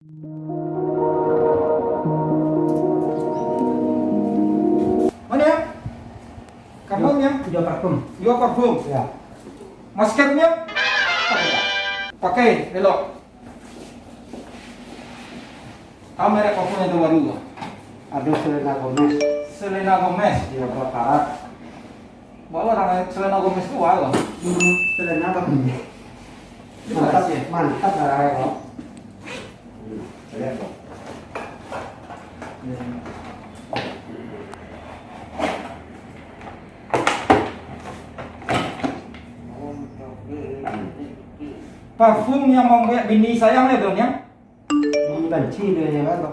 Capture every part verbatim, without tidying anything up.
Mana ya? Kamu ya? Jual parfum. Jual parfum. Ya. Maskernya? Pakai, elok. Apa merek parfum yang terbaru tu? Ada Selena Gomez. Selena Gomez? Iya, berapa karat? Bawa lah, Selena Gomez tu, wah, lah. Hmm, Selena Gomez. Itu mantap, sih. Mantap lah, ya, kok. Hmm, lihat, kok. Parfum yang membuat bini sayang, ya, Don, ya? Banci tu je lah tu.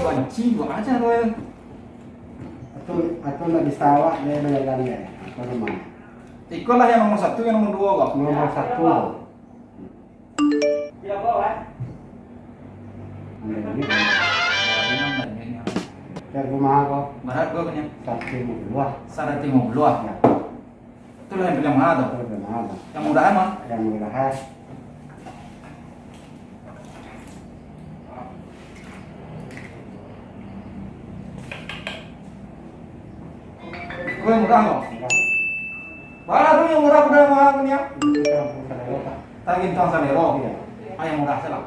Banci buat aja tu ya. Atau, atau nak bisa awak dia belajar dia. Apa nama? Ikolah yang nomor satu, yang nomor dua kok. Nomor satu. Ini. Dari rumah kau. Berat gua punya. Satu lima puluh lah. Satu lima puluh lah. Ya. Itulah yang pilihan mana tu? Itulah yang pilihan mana? Yang murah mah. Yang murah. Itu yang murah tu. Murah. Mana tu yang murah pada yang mahal punya? Itu yang murah. Tagintuang salero. Iya. Ah, yang murah salah.